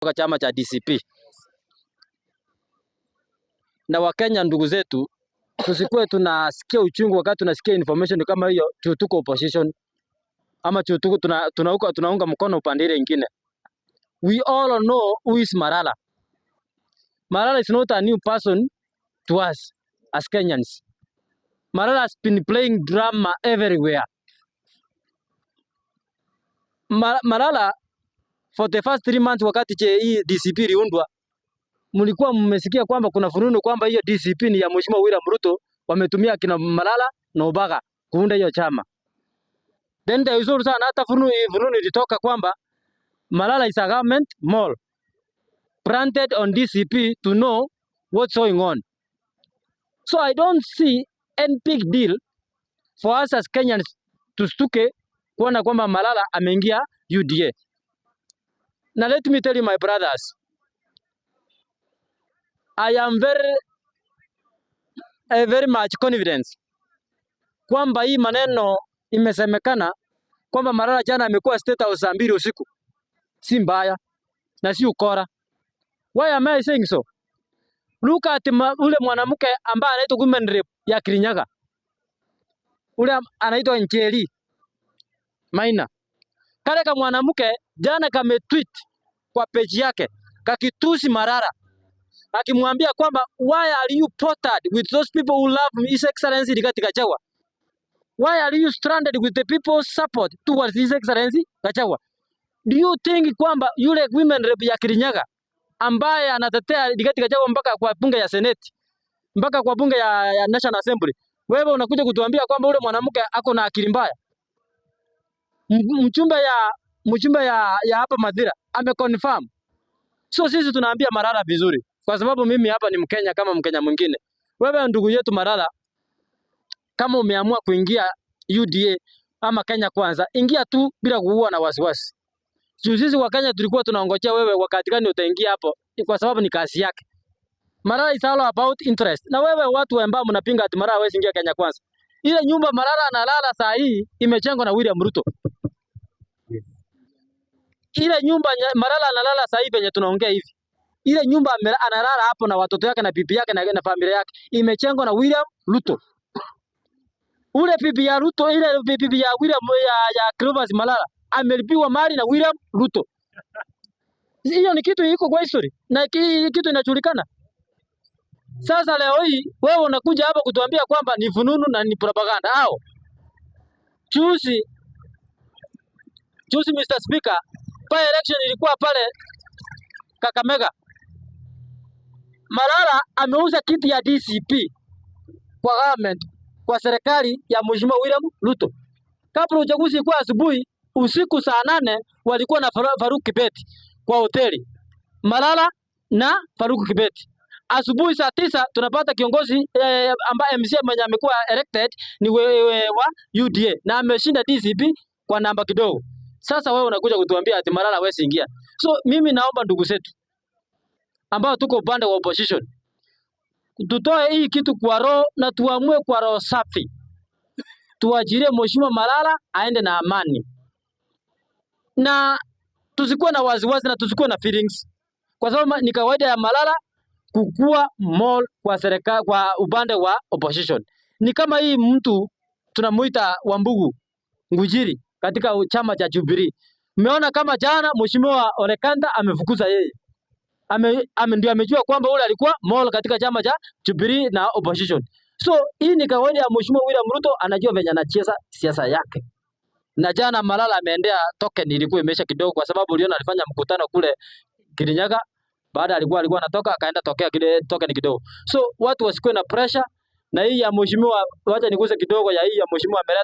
Kutoka chama cha DCP. Na Wakenya ndugu zetu, tusikuwe tunasikia uchungu wakati tunasikia information kama hiyo, juu tuko opposition ama juu tuko tunaunga mkono upande ile ingine. We all know who is Malala. Malala is not a new person to us as Kenyans. Malala has been playing drama everywhere. Malala for the first 3 months wakati che hii DCP iliundwa, mlikuwa mmesikia kwamba kuna fununu kwamba hiyo DCP ni ya Mheshimiwa William Ruto, wametumia kina Malala na Obaga kuunda hiyo chama. Then there is also hata fununu ilitoka kwamba Malala is a government mole planted on DCP to know what's going on. So I don't see any big deal for us as Kenyans tustuke kuona kwamba Malala ameingia UDA. Now let me tell you, my brothers, I am very very much confident kwamba hii maneno imesemekana kwamba Malala jana amekuwa State House saa 2 usiku, si mbaya na si ukora. Why am I saying so? Look at ule mwanamke ambaye anaitwa women rep ya Kirinyaga, ule anaitwa Njeri Maina. Kale ka mwanamke jana kametweet kwa page yake kakitusi Malala akimwambia kwamba, "Why are you bothered with those people who love His Excellency Rigathi Gachagua? Why are you stranded with the people's support towards His Excellency Gachagua?" Do you think kwamba yule women rep ya Kirinyaga ambaye anatetea Rigathi Gachagua mpaka kwa bunge ya Senate, mpaka kwa bunge ya National Assembly, wewe unakuja kutuambia kwamba ule mwanamke ako na akili mbaya? Mchumba ya hapa Mathira ameconfirm. So sisi tunaambia Malala vizuri, kwa sababu mimi hapa ni Mkenya kama Mkenya mwingine. Wewe ndugu yetu Malala, kama umeamua kuingia UDA ama Kenya Kwanza, ingia tu bila kuua na wasiwasi. Juu sisi wa Kenya tulikuwa tunaongojea wewe wakati gani utaingia hapo, kwa sababu ni kazi yake. Malala is all about interest. Na wewe watu ambao mnapinga ati Malala hawezi ingia Kenya Kwanza, ile nyumba Malala analala saa hii imejengwa na William Ruto. Ile nyumba Malala analala saa hii penye tunaongea hivi, ile nyumba analala hapo na watoto yake na bibi yake na familia yake imejengwa na William Ruto. Ule bibi ya Ruto, ile bibi ya William ya Cleophas Malala amelipiwa mali na William Ruto. Hiyo ni kitu iko kwa history na kitu inajulikana. Sasa leo hii wewe unakuja hapa kutuambia kwamba ni fununu na ni propaganda. Hao juzi juzi, Mr. Speaker, by election ilikuwa pale Kakamega. Malala ameuza kiti ya DCP kwa government, kwa serikali ya Mheshimiwa William Ruto. Kabla uchaguzi ilikuwa asubuhi, usiku saa 8 walikuwa na Farouk Kibet kwa hoteli. Malala na Farouk Kibet. Asubuhi saa 9 tunapata kiongozi ambaye MCA mwenye amekuwa elected ni wa UDA na ameshinda DCP kwa namba kidogo. Sasa wewe unakuja kutuambia ati Malala hawezi ingia. So mimi naomba ndugu zetu ambao tuko upande wa opposition tutoe hii kitu kwa roho na tuamue kwa roho safi, tuachilie Mheshimiwa Malala aende na amani na tusikuwe na wasiwasi na tusikuwe na feelings, kwa sababu ni kawaida ya Malala kukua mole kwa serikali, kwa upande wa opposition. Ni kama hii mtu tunamuita Wambugu Ngunjiri katika chama cha Jubilee. Mmeona kama jana Mheshimiwa Ole Kanta amefukuza yeye. Ndio amejua kwamba ule alikuwa mole katika chama cha Jubilee na opposition. So hii ni kawaida ya Mheshimiwa William Ruto, anajua venye anacheza siasa yake. Na jana Malala ameendea token ilikuwa imeisha kidogo, kwa sababu uliona alifanya mkutano kule Kirinyaga, baada alikuwa anatoka akaenda tokea kile token kidogo. So watu wasikuwe na pressure na hii ya mheshimiwa, wacha niguse kidogo ya hii ya mheshimiwa ameleta